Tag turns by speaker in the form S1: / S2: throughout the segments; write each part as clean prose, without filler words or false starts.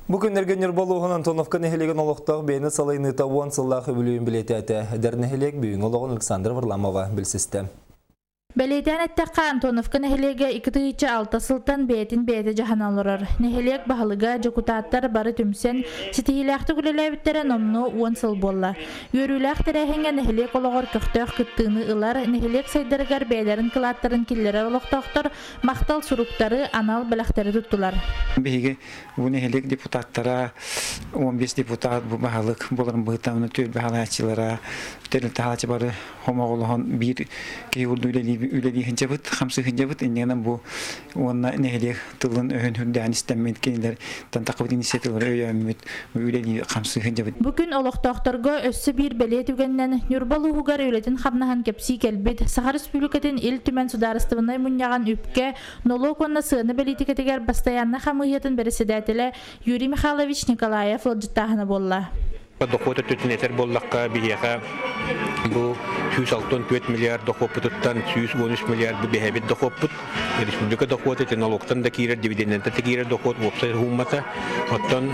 S1: Бу күннэргэ Ньурба улууһун Антоновка нэһилиэгин олохтоох бэйэни салайыныыта 10 сыллаах үбүлүөйүн бэлиэтээтэ. Эдэр нэһилиэк бүгүҥҥү олоҕун Александра Варламова билсистэ.
S2: Бэлиэтээн эттэххэ, Антоновка нэһилиэгэ 2006 сылтан бэйэтин бэйэтэ дьаһана олорор. Нэһилиэк баһылыга, дьокутааттар бары түмсэн, ситиһиилээхтик үлэлээбиттэрэ номнуо 10 сыл буолла. Үөрүүлээх тэрээһиҥҥэ нэһилиэк олоҕор көхтөөх кыттыыны ылар, нэһилиэк сайдарыгар бэйэлэрин кылааттарын киллэрэр олохтоохтор махтал суруктары, анал бэлэхтэри туттулар.
S3: Биһиги бу нэһилиэк депутаттара, 15 депутат бу баһылык буоларын быһыытынан түөлбэ халааччылара, тэрилтэ халааччы бары хомоҕолоһон биир киһи курдук үлэлии сылдьабыт, хамсыы сылдьабыт. Иннинэн бу уонна нэһилиэк тылын өһүн үрдээн истэммит кинилэр тантахыбыт инициативалары өйөөммүт үлэлии хамсыы сылдьабыт.
S2: Бу күн олохтоохторго өссө биир бэлиэ түгэнинэн Ньурба улууһугар үлэтин хамнаһын кэпсии кэлбит Саха Республикатын Ил Түмэн судаарыстыбаннай мунньаҕын үпкэ, нолуок уонна сыана бэлиитикэтигэр бастайааннай хамыыһыйатын бэрэссэдээтэлэ Юрий Михайлович Николаев ыалдьыттааһына буолла.
S4: Дохуот өттүтүн этэр буоллахха, биһиэхэ бу 164 миллиард дохуоппутуттан 113 миллиард бу биһэбит дохуоппут. Республика дохуота ити налогтан да киирэр, дивидендентэн да киирэр дохуот уопсай уһуммата. Оттон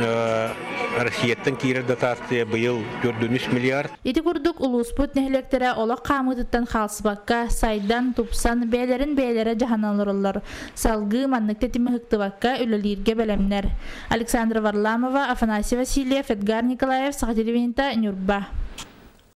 S4: Россияттан киирэр дотация быйыл 4,3 миллиард.
S2: Ити курдук улууспут нэһилиэктэрэ олох хаамыытыттан хаалсыбакка, сайдан, тупсан, бэйэлэрин бэйэлэрэ дьаһанан олороллор. Салгыы маннык тэтими ыһыктыбакка үлэлииргэ бэлэмнэр. Александра Варламова, Афанасий Васильев, Эдгар Николаев, Саха телевидениета, Ньурба.